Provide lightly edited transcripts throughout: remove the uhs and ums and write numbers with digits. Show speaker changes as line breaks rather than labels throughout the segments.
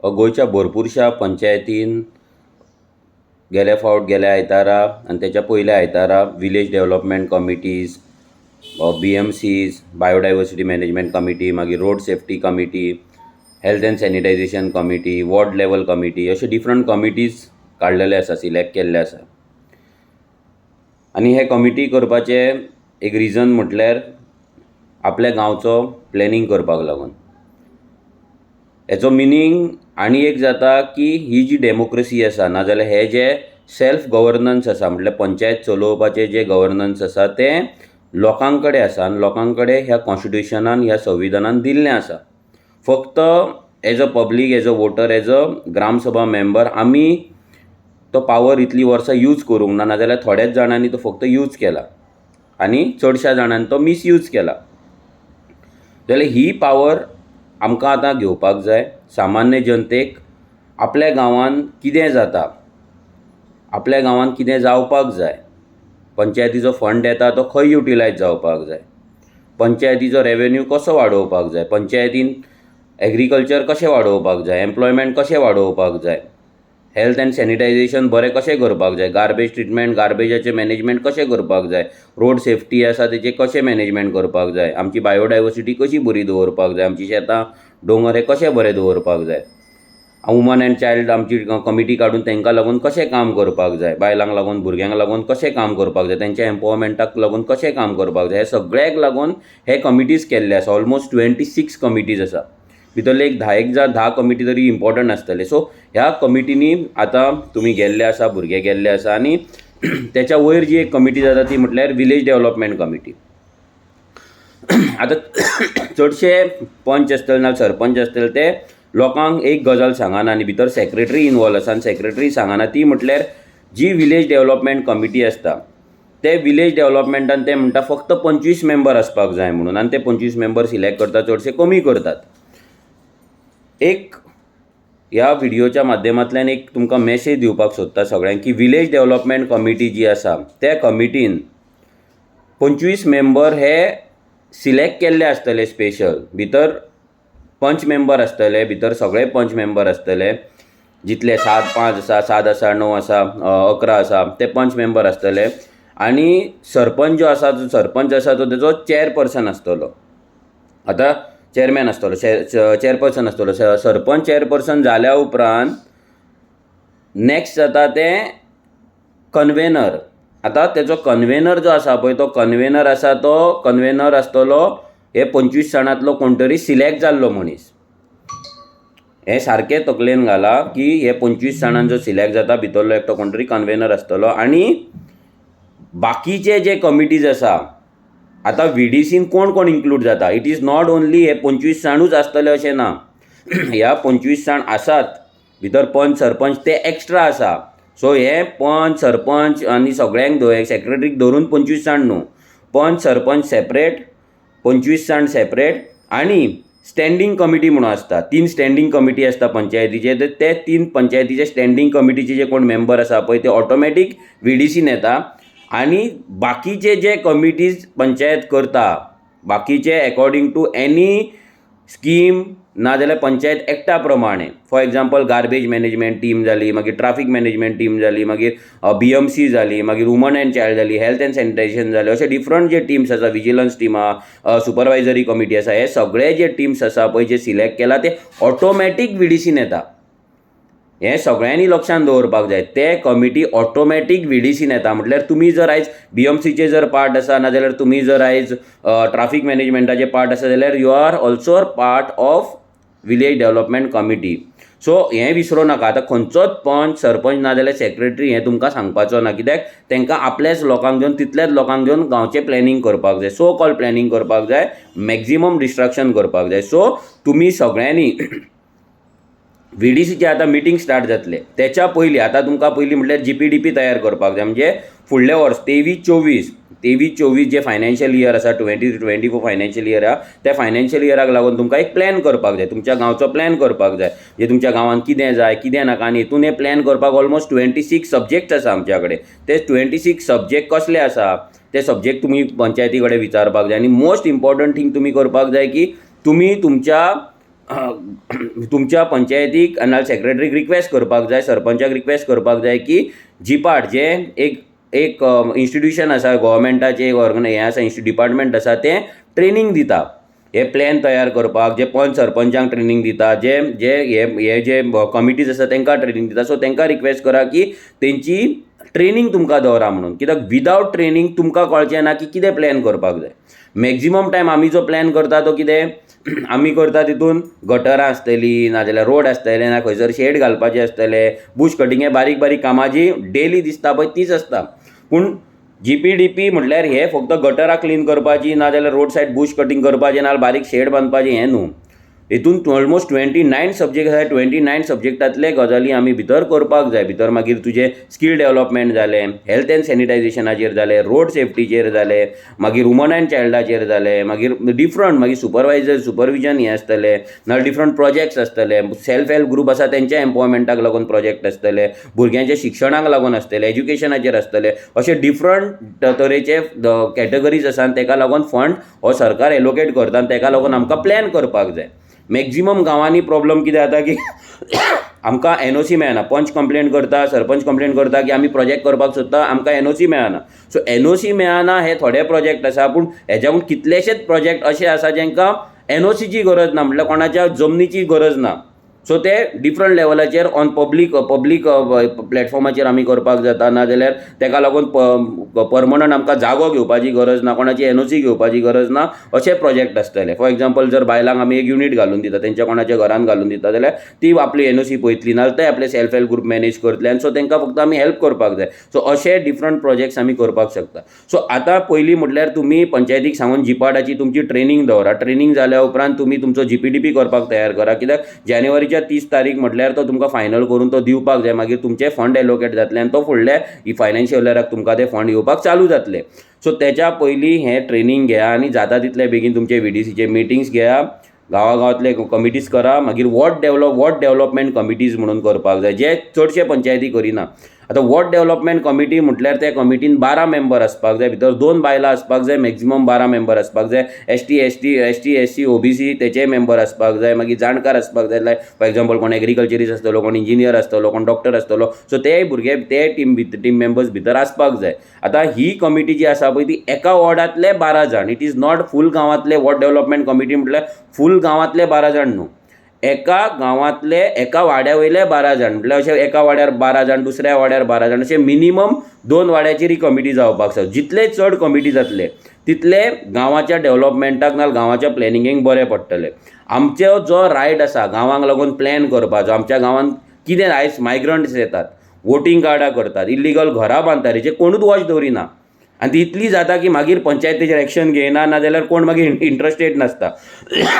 गोंयच्या भरपूरश्या पंचायतीन गेल्या फावट, गेल्या आयतारा आनी तेच्या पयल्या आयतारा village development committees, BMCs, biodiversity management committee, मागीर road safety committee, health and sanitisation committee, ward level committee अश्यो डिफरंट कमिटीज काडलेले आसा, सिलेक्ट केल्ले आसा. आनी हे कमिटी करपाचें एक रिजन म्हटल्यार आपल्या गांवचो प्लॅनिंग करपाक लागून. हेचो मिनींग आनी एक जाता की ही जी डेमोक्रेसी आसा, नाजाल्यार हे जे सेल्फ गवर्नन्स आसा, म्हटल्यार पंचायत चलोवपाचें जें गवर्नन्स आसा, तें लोकां कडेन आसा आनी लोकां कडेन ह्या कॉन्स्टिट्युशनान, ह्या संविधानान दिल्लें आसा. फक्त as a public, as a voter, as a Gram Sabha member आमी तो पावर इतलीं वर्सां यूज करूंक ना, नाजाल्यार थोड्याच जाणांनी तो फक्त यूज केला आनी चडश्या जाणांनी तो मिसयूज केला. जाल्यार ही पावर आमकां आतां घेवपाक जाय. सामान्य जनतेक आपल्या गांवांत कितें जाता, आपल्या गांवांत कितें जावपाक जाय, पंचायतीचो फंड येता तो खंय युटिलायज जावपाक जाय, पंचायतीचो रेवेन्यू कसो वाडोवपाक जाय, पंचायतीन एग्रीकल्चर कशें वाडोवपाक जाय, एम्प्लॉयमेंट कशें वाडोवपाक जाय, हेल्थ एंड सॅनिटायझेशन बरें कशें करपाक जाय, गार्बेज ट्रिटमेंट, गार्बेजाचें मॅनेजमेंट कशें करपाक जाय, रोड सेफ्टी आसा तेचें कशें मॅनेजमेंट करपाक जाय, आमची बायोडायवर्सिटी कशी बरी दवरपाक जाय, आमची शेतां दोंगर हे कशे बरे दवरपाक जाय, वुमन एंड चायल्ड आमची कमिटी काडून तांकां लागून कशें काम करपाक जाय, बायलांक लागून, भुरग्यांक लागून कशें काम करपाक जाय, तेंच्या एम्पावरमेंटाक लागून कशें काम करपाक जाय, हे सगळ्याक लागून हे कमिटीज केल्ले आसा. ऑलमोस्ट 26 कमिटीज आसा. भितरले एक 10 एक जाण, 10 कमिटी तरी इम्पॉर्टंट आसतले. सो ह्या कमिटींनी आतां तुमी गेल्ले आसा, भुरगे गेल्ले आसा. आनी तेच्या वयर जी एक कमिटी जाता ती म्हटल्यार विलेज डेवलपमेंट कमिटी. आतां चडशे पंच आसतले ना सरपंच आसतले, ते लोकांक एक गजाल सांगना आनी भितर सेक्रेटरी इनवॉल्व आसा आनी सेक्रेटरी सांगना ती म्हटल्यार जी विलेज डेवलपमेंट कमिटी आसता, ते विलेज डेवलपमेंटान ते म्हणटा फक्त 25 मेंबर आसपाक जाय म्हणून. आनी ते 25 मेंबर सिलेक्ट करता, चडशे कमी करतात. एक ह्या व्हिडियोच्या माध्यमांतल्यान एक तुमकां मॅसेज दिवपाक सोदता सगळ्यांक की विलेज डेवलपमेंट कमिटी जी आसा, त्या कमिटीन 25 मेंबर हे सिलेक्ट केल्ले आसतले स्पेशल. भितर पंच मेंबर आसतले, भितर सगळे पंच मेंबर आसतले, जितले सात, पांच आसा, सात आसा, णव आसा, 11 आसा, ते पंच मेंबर आसतले. आनी सरपंच जो आसा, जो सरपंच आसा, तो तेजो चेअरपर्सन आसतलो, आतां चेअरमॅन आसतलो, चेअरपर्सन आसतलो. सरपंच चेअरपर्सन जाल्या उपरांत नॅक्स्ट जाता तें कन्वेनर. आतां तेजो कन्वेनर जो आसा पळय, तो कन्वेनर आसा, तो कन्वेनर आसतलो हे 25 जाणांतलो कोण तरी सिलेक्ट जाल्लो मनीस. हें सारकें तकलेन घाला की हे 25 जाणां जो सिलेक्ट जाता, भितरलो एकटो कोण तरी कन्वेनर आसतलो. आनी बाकीचे जे कमिटीज आसा, आतां व्हीडीसीन कोण कोण इन्क्लूड जाता, it is not only हे 25 जाणूच आसतले अशें ना. ह्या 25 जाण आसात, भितर पंच, सरपंच ते एक्स्ट्रा आसा. सो हे पंच, सरपंच आनी सगळ्यांक, सेक्रेटरीक धरून 25 जाण न्हू, पंच, सरपंच सेपरेट, 25 जाण सेपरेट. आनी स्टँडींग कमिटी म्हणून आसता, तीन स्टँडींग कमिटी आसता पंचायतीचे. तर ते तीन पंचायतीचे स्टँडींग कमिटीचे जे कोण मेंबर आसा पळय, ते ऑटोमॅटीक व्हीडीसीन येता. आनी बाकीचे जे कमिटीज पंचायत करता, बाकीचे एकोर्डिंग टू एनी स्कीम नाजाल्यार पंचायत एक्टा प्रमाणे, for example garbage management team जाली, मागीर ट्राफीक मॅनेजमेंट टीम जाली, मागीर बीएमसी जाली, मागीर वुमन एंड चायल्ड जाली, हेल्थ एंड सॅनिटायझेशन जालें, अशे डिफरंट जे टिम्स आसा, विजिलन्स टीम आहा, सुपरवायजरी कमिटी आसा, हे सगळे जे टिम्स आसा पळय, जे सिलेक्ट केला, ते ऑटोमॅटीक व्हीडीसीन येता. हें सगळ्यांनी लक्षांत दवरपाक जाय. ते कमिटी ऑटोमॅटीक व्हीडीसीन येता म्हटल्यार तुमी जर आयज बीएमसीचे जर पार्ट आसा, नाजाल्यार तुमी जर आयज ट्राफीक मॅनेजमेंटाचे पार्ट आसा, जाल्यार you are also part of village development committee. So हें विसरूं नाका. आतां खंयचोच पंच, सरपंच नाजाल्यार सेक्रेटरी हें तुमकां सांगपाचो ना, कित्याक तांकां आपल्याच लोकांक घेवन, तितल्याच लोकांक घेवन गांवचें प्लॅनिंग करपाक जाय, सो कॉल्ड प्लॅनिंग करपाक जाय, मॅक्झिमम डिस्ट्रक्शन करपाक जाय. सो तुमी सगळ्यांनी व्हीडीसीचे आतां मिटींग स्टार्ट जातले, तेच्या पयलीं आतां तुमकां पयलीं म्हटल्यार जीपीडीपी तयार करपाक जाय. म्हणजे फुडलें वर्स 23-24, 23-24 जे फायनान्शियल इयर आसा, 23-24 फायनान्शियल इयर आहा, त्या फायनान्शियल इयराक लागून तुमकां एक प्लॅन करपाक जाय, तुमच्या गांवचो प्लॅन करपाक जाय, म्हणजे तुमच्या गांवांत कितें जाय, कितें नाका. आनी हितून हे प्लॅन करपाक ऑलमोस्ट 26 सब्जेक्ट्स आसा आमच्या कडेन. ते 26 सब्जेक्ट कसले आसा, ते सब्जेक्ट तुमी पंचायती कडेन विचारपाक जाय. आनी मोस्ट इम्पॉर्टंट थींग तुमी करपाक जाय की तुमी तुमच्या तुमच्या पंचायतीक नाल्यार सेक्रेटरीक रिक्वेस्ट करपाक जाय, सरपंचाक रिक्वेस्ट करपाक जाय की जिपाट जें एक एक इन्स्टिट्यूशन आसा, गोवोरमेंटाचें एक हें आसा, डिपार्टमेंट आसा, तें ट्रेनींग दिता हे प्लॅन तयार करपाक, जे पंच सरपंचांक ट्रेनींग दिता, जे जे हे हे जे कमिटीज आसा तांकां ट्रेनींग दिता. सो तांकां रिक्वेस्ट करा की तेंची ट्रेनींग तुमकां दवरा म्हणून, कित्याक विदावट ट्रेनींग तुमकां कळचें ना की कितें प्लॅन करपाक जाय. मॅक्झिमम टायम आमी जो प्लॅन करता तो कितें आमी करता, तितून गटरां आसतलीं, नाजाल्यार रोड आसतले, ना खंयसर शेड घालपाचें आसतलें, बूश कटींग, हे बारीक बारीक कामां जीं डेली दिसता पळय तीच आसता. पूण जीपीडीपी म्हटल्यार हे फक्त गटरां क्लीन करपाची, नाजाल्यार रोड सायड बूश कटींग करपाचें, नाजाल्यार बारीक शेड बांदपाचें हें न्हू. हितून ऑलमोस्ट 29 सब्जेक्ट आसा. 29 सब्जेक्टांतले गजाली आमी भितर करपाक जाय. भितर मागीर तुजें स्कील डेवलपमेंट जालें, हेल्थ एंड सॅनिटायझेशनाचेर जालें, रोड सेफ्टीचेर जालें, मागीर वुमन एंड चायल्डाचेर जालें, मागीर डिफरंट, मागीर सुपरवायजर सुपरविजन हें आसतलें, नाल्यार डिफरंट प्रोजेक्ट्स आसतले, सेल्फ हेल्प ग्रूप आसा तेंच्या एम्पावरमेंटाक लागून प्रोजेक्ट आसतले, भुरग्यांच्या शिक्षणाक लागून आसतले, एज्युकेशनाचेर आसतले. अशे डिफरंट तरेचे कॅटेगरीज आसा आनी तेका लागून फंड हो सरकार एलोकेट करता आनी तेका लागून आमकां प्लॅन करपाक जाय. मॅक्झिमम गांवांनी प्रॉब्लम कितें जाता की आमकां एनओसी मेळना. पंच कंप्लेन करता, सरपंच कंप्लेन करता की आमी प्रोजेक्ट करपाक सोदता, आमकां एनओसी मेळना. सो एनओसी मेळना हे थोडे प्रोजेक्ट आसा, पूण हेज्याकून कितलेशेच प्रोजेक्ट अशे आसा जेंकां एनओसीची गरज ना, म्हटल्यार कोणाच्या जमनीची गरज ना. सो ते डिफरंट लेवलाचेर ऑन पब्लीक पब्लीक प्लॅटफॉर्माचेर आमी करपाक जाता, नाजाल्यार तेका लागून परमनंट आमकां जागो घेवपाची गरज ना, कोणाची एनओसी घेवपाची गरज ना, अशे प्रोजेक्ट आसतले. फॉर एग्जाम्पल, जर बायलांक आमी एक युनीट घालून दिता, तेंच्या कोणाच्या घरान घालून दिता, जाल्यार ती आपली एनओसी पळयतली, नाजाल्यार ते आपले सेल्फ हेल्प ग्रूप मॅनेज करतले आनी सो तांकां फक्त आमी हेल्प करपाक जाय. सो अशे डिफरंट प्रोजेक्ट्स आमी करपाक शकता. सो आतां पयलीं म्हटल्यार तुमी पंचायतीक सांगून जिपाटाची तुमची ट्रेनींग दवरा. ट्रेनींग जाल्या उपरांत तुमी तुमचो जीपीडीपी करपाक तयार करा, कित्याक जानेवारीच्या 30 तारीख म्हटल्यार तो तुमकां फायनल करून तो दिवपाक जाय. मागीर तुमचे फंड एलोकेट जातले आनी तो फुडल्या फायनान्शियल इयराक तुमकां ते फंड येवपाक चालू जातले. सो तेच्या पयलीं हें ट्रेनींग घेया आनी जाता तितले बेगीन तुमचे व्हीडीसीचे मिटींग्स घेया, गांवा गांवांतले कमिटीज करा. मागीर वॉर्ड डेवलपमेंट कमिटीज म्हणून करपाक जाय, जे चडशे पंचायती करिना. आतां वॉर्ड डेवलपमेंट कमिटी म्हटल्यार त्या कमिटीन 12 मेंबर आसपाक जाय, भितर दोन बायलां आसपाक जाय, मॅक्झिमम 12 मेंबर आसपाक जाय. ST, ST, ST, SC, OBC तेचेय मेंबर आसपाक जाय. मागीर जाणकार आसपाक जाय, लायक फॉर एग्जाम्पल कोण एग्रीकल्चरिस्ट आसतलो, कोण इंजिनियर आसतलो, कोण डॉक्टर आसतलो. सो तेय भुरगे, ते टीम मेंबर्स भितर आसपाक जाय. आतां ही कमिटी जी आसा पळय, ती एका वॉर्डांतले 12 जाण. It is not फूल गांवांतले. वॉर्ड डेवलपमेंट कमिटी म्हटल्यार फूल गांवांतले 12 जाण न्हू, एका गांवांतले एका वाड्या वयले 12 जाण. म्हटल्यार अशें एका वाड्यार 12 जाण, दुसऱ्या वाड्यार 12 जाण, अशें मिनिमम दोन वाड्याचेर ही कमिटी जावपाक जाय. जितले चड कमिटी जातले तितले गांवाच्या डेवलपमेंटाक नाल्यार गांवाच्या प्लॅनिंगेक बरें पडटलें. आमचो जो रायट आसा गांवांक लागून प्लॅन करपाचो, आमच्या गांवांत कितें आयज मायग्रंट्स येतात, वोटींग कार्डां करतात, इल्लिगल घरां बांदतात, हेचेर कोणूच वॉच दवरिना आनी ती इतली जाता की मागीर पंचायत तेजेर एक्शन घेयना, नाजाल्यार कोण मागीर इंट्रस्टेड नासता.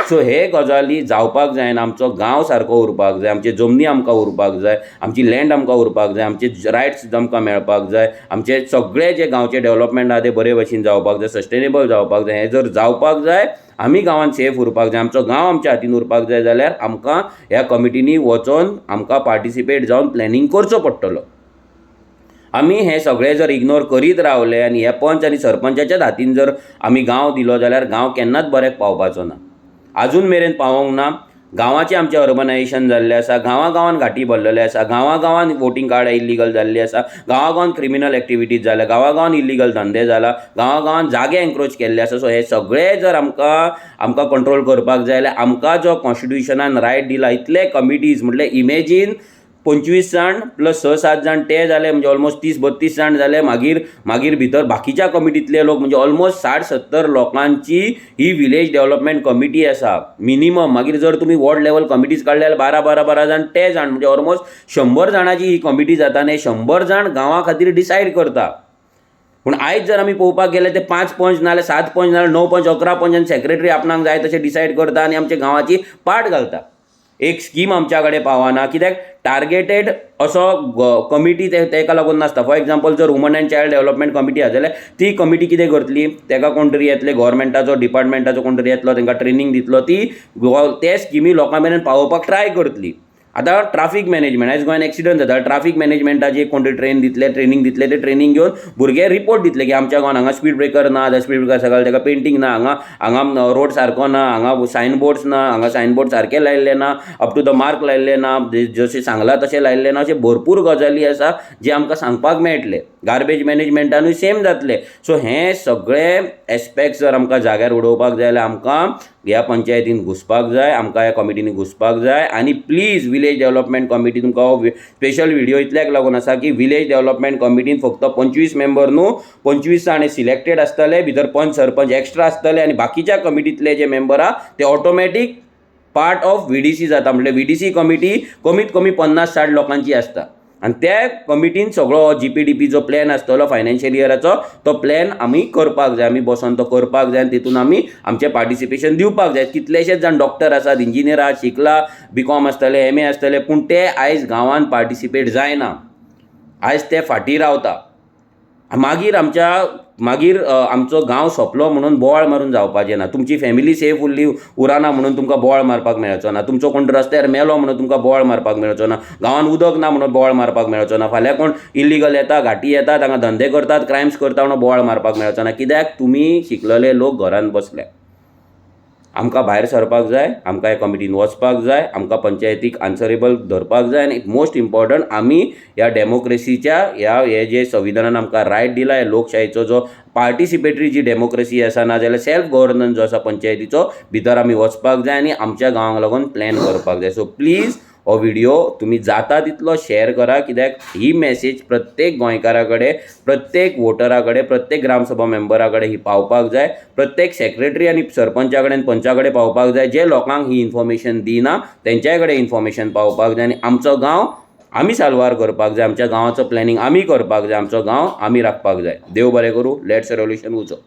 सो हे गजाली जावपाक जायना. आमचो गांव सारको उरपाक जाय, आमचे जमनी आमकां उरपाक जाय, आमची लँड आमकां उरपाक जाय, आमचे रायट्स आमकां मेळपाक जाय, आमचे सगळे जे गांवचे डेवलपमेंट आहा ते बरे भशेन जावपाक जाय, सस्टेनेबल जावपाक जाय. हें जर जावपाक जाय, आमी गांवांत सेफ उरपाक जाय, आमचो गांव आमच्या हातीन उरपाक जाय, जाल्यार आमकां ह्या कमिटींनी वचोन आमकां पार्टिसिपेट जावन प्लॅनिंग करचो पडटलो. आमी हें सगळें जर इग्नोर करीत रावले आनी हे पंच आनी सरपंचाच्याच हातीन जर आमी गांव दिलो जाल्यार गांव केन्नाच बऱ्याक पावपाचो ना. आजून मेरेन पावोंक ना. गांवाचें आमचें अर्बनायजेशन जाल्लें आसा, गांवा गांवान घाटी भरलेले आसा, गांवा गांवान वोटींग कार्डां इल्लिगल जाल्लीं आसा, गांवा गांवान क्रिमिनल एक्टिविटीज जाल्या, गांवा गांवान इल्लिगल धंदे जाला, गांवा गांवान जागे एन्क्रोच केल्ले आसा. सो हे सगळे जर आमकां कंट्रोल करपाक जाय जाल्यार आमकां जो कॉन्स्टिट्युशनान रायट दिला, इतले कमिटीज म्हटल्यार इमेजीन 25 जाण प्लस स सात जाण ते जाले, म्हणजे ऑलमोस्ट 30-32 जाण जाले. मागीर भितर बाकीच्या कमिटींतले लोक, म्हणजे ऑलमोस्ट 60-70 लोकांची ही विलेज डेवलपमेंट कमिटी आसा मिनिमम. मागीर जर तुमी वॉर्ड लेवल कमिटीज काडले जाल्यार 12 12 12 जाण ते जाण, म्हणजे ऑलमोस्ट 100 जाणांची ही कमिटी जाता आनी 100 जाण गांवा खातीर डिसायड करता. पूण आयज जर आमी पळोवपाक गेले, ते पांच पंच नाजाल्यार सात पंच नाजाल्यार णव पंच, 11 पंच आनी सेक्रेटरी आपणाक जाय तशें डिसायड करता आनी आमच्या गांवाची पाट घालता. एक स्कीम आमच्या कडेन पावना, कित्याक टार्गेटेड असो कमिटी तेका लागून नासता. फॉर एग्जाम्पल, जर woman and child development committee आसा जाल्यार ती कमिटी कितें करतली? तेका कोण तरी येतले, गोवोरमेंटाचो डिपार्टमेंटाचो कोण तरी येतलो, तांकां ट्रेनींग दितलो, ती ते स्किमी लोकां मेरेन पावोवपाक ट्राय करतली. आतां ट्राफीक मॅनेजमेंट, आयज गोंयान एक्सिडंट जाता. ट्राफीक मॅनेजमेंटाची कोण तरी ट्रेन दितले, ट्रेनींग दितले. ते ट्रेनींग घेवन भुरगे रिपोर्ट दितले की आमच्या गांवांत हांगा स्पीड ब्रेकर ना जाल्यार स्पीड ब्रेकर आसा ताका पेंटींग ना, हांगा हांगा रोड सारको ना, हांगा सायन बोर्ड्स ना, हांगा सायन बोर्ड सारके लायल्ले ना, अप टू the mark लायल्ले ना, जशें सांगलां तशें लायल्लें ना. अशें भरपूर गजाली आसा जे आमकां सांगपाक मेळटले. गार्बेज मॅनेजमेंटानूय सेम जातलें. सो हें सगळें एस्पेक्ट जर आमकां जाग्यार उडोवपाक जाय जाल्यार आमकां ह्या पंचायतीन घुसपाक जाय, आमकां ह्या कॉमिटींनी घुसपाक जाय. आनी प्लीज, विलेज डेवलपमेंट कॉमिटी, तुमकां हो स्पेशल विडियो इतल्याक लागून आसा की विलेज डेवलपमेंट कॉमिटीन फक्त 25 मेंबर न्हू, 25 जाण सिलेक्टेड आसतले, भितर पंच सरपंच एक्स्ट्रा आसतले आनी बाकीच्या कमिटींतले जे मेंबर आहा ते ऑटोमॅटीक पार्ट ऑफ व्हीडीसी जाता. म्हणजे व्हीडीसी कमिटी कमीत कमी 50-60 लोकांची आसता आनी त्या कमिटीन सगळो जीपीडीपी जो प्लॅन आसतलो फायनान्शियल इयराचो, तो प्लॅन आमी करपाक जाय. आमी बसोन तो करपाक जाय आनी तितून आमी आमचें पार्टिसिपेशन दिवपाक जाय. कितलेशेच जाण डॉक्टर आसात, इंजिनियर आहात, शिकला, बीकॉम आसतले, एमए आसतले, पूण ते आयज गांवांत पार्टिसिपेट जायना. आयज ते फाटीं रावता. मागीर आमच्या मागीर आमचो गांव सोंपलो म्हणून बोवाळ मारून जावपाचें ना. तुमची फॅमिली सेफ उरली उरना म्हणून तुमकां बोवाळ मारपाक मेळचो ना. तुमचो कोण रस्त्यार मेलो म्हणून तुमकां बोवाळ मारपाक मेळचो ना. गांवांत उदक ना म्हणून बोवाळ मारपाक मेळचो ना. फाल्यां कोण इलिगल येता, घाटी येतात, हांगा धंदे करतात, क्रायम्स करता म्हणून बोवाळ मारपाक मेळचो ना. कित्याक तुमी शिकलेले लोक घरांत बसल्या. आमकां भायर सरपाक जाय, आमकां ह्या कमिटीन वचपाक जाय, आमकां पंचायतीक आन्सरेबल धरपाक जाय आनी मोस्ट इम्पॉर्टंट, आमी ह्या डेमोक्रेसीच्या ह्या हे जे संविधानान आमकां रायट दिला, ह्या लोकशाहीचो जो पार्टिसिपेटरी जी डेमोक्रेसी आसा, नाजाल्यार सेल्फ गव्हर्नन्स जो आसा पंचायतीचो, भितर आमी वचपाक जाय आनी आमच्या गांवांक लागून प्लॅन करपाक जाय. सो प्लीज, हो विडियो तुमी जाता तितलो शेअर करा, कित्याक ही मॅसेज प्रत्येक गोंयकारा कडेन, प्रत्येक वोटरा कडेन, प्रत्येक ग्रामसभा मेंबरा कडेन ही पावपाक जाय. प्रत्येक सेक्रेटरी आनी सरपंचा कडेन, पंचा कडेन पावपाक जाय. जे लोकांक ही इन्फॉर्मेशन दिना तेंच्याय कडेन इन्फॉर्मेशन पावपाक जाय आनी आमचो गांव आमी साल्वार करपाक जाय. आमच्या गांवाचो प्लॅनिंग आमी करपाक जाय. आमचो गांव आमी राखपाक जाय. देव बरें करूं. Let's revolution उजो.